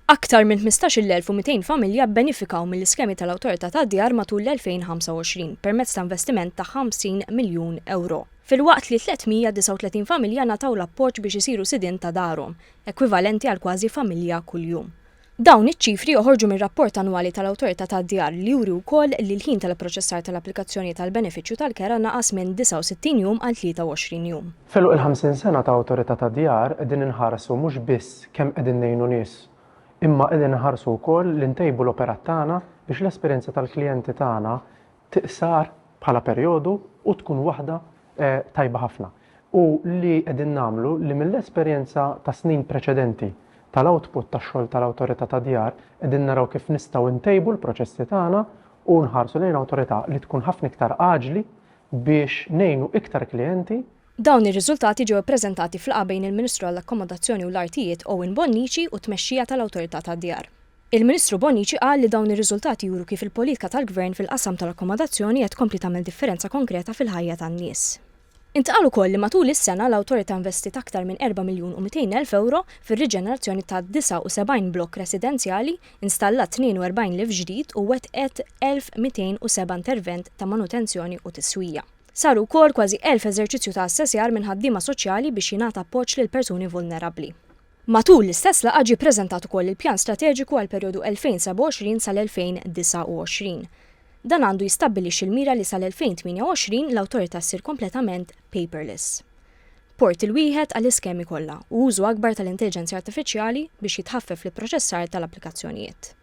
Aktar minn 15,200 familja bbenefikaw mill-iskemi tal-Awtorità tad-Djar matul l-2025 permezz ta' investiment ta' 50 miljun ewro, filwaqt li 339 familja ngħataw l-appoġġ biex isiru sidien ta' darhom, ekwivalenti għal kważi familja kuljum. Dawn iċ-ċifri joħorġu mir-rapport annwali tal-Awtorità tad-Djar li juri wkoll li l-ħin tal-ipproċessar tal-applikazzjonijiet għall-benefiċċju tal-kera naqas minn 69 jum għal 23 jum. F'għeluq il-50 sena ta' Awtorità tad-Djar qegħdin inħarsu mhux biss kemm qegħdin ngħinu nies imma qegħdin inħarsu wkoll li ntejbu l-operat tagħna biex l-esperjenza tal-klijenti tagħna tiqsar bħala perjodu u tkun waħda tajba ħafna. U li qegħdin nagħmlu li mill-esperjenza ta' snin preċedenti tal-output tax-xogħol tal-Awtorità tad-Djar qegħdin naraw kif nistgħu ntejbu l-proċessi tagħna u nħarsu lejn awtorità li tkun ħafna iktar aġli biex ngħinu iktar klijenti. Dawn ir-riżultati ġew ippreżentati f'laqgħa bejn il-Ministru għall-Akkomodazzjoni u l-Artijiet Owen Bonnici u t-tmexxija tal-Awtorità tad-Djar. Il-Ministru Bonnici qal li dawn ir-riżultati juru kif il-politka tal-Gvern fil-qasam tal-akkomodazzjoni qed tkompli tagħmel differenza konkreta fil-ħajja tan-nies. Intqal ukoll li matul is-sena l-Awtorità investiet aktar minn 4,200,000 ewro fir-riġenerazzjoni ta' 79 blokk residenzjali, installat 42 lift ġdid u wettqet 1,207 intervent ta' manutenzjoni u tiswija. Saru wkoll kważi 1,000 eżerċizzju ta' assessjar minn ħaddiema soċjali biex jingħata appoġġ lil persuni vulnerabbli. Matul l-istess laqgħa ġie ppreżentat ukoll il-Pjan Strateġiku għall-perjodu 2027 sal-2029. Dan għandu jistabbilixxi l-mira li sal-2028 l-Awtorità ssir kompletament paperless. Portal wieħed għall-iskemi kollha u użu akbar tal-intelliġenza artifiċjali biex jitħaffef l-ipproċessar tal-applikazzjonijiet.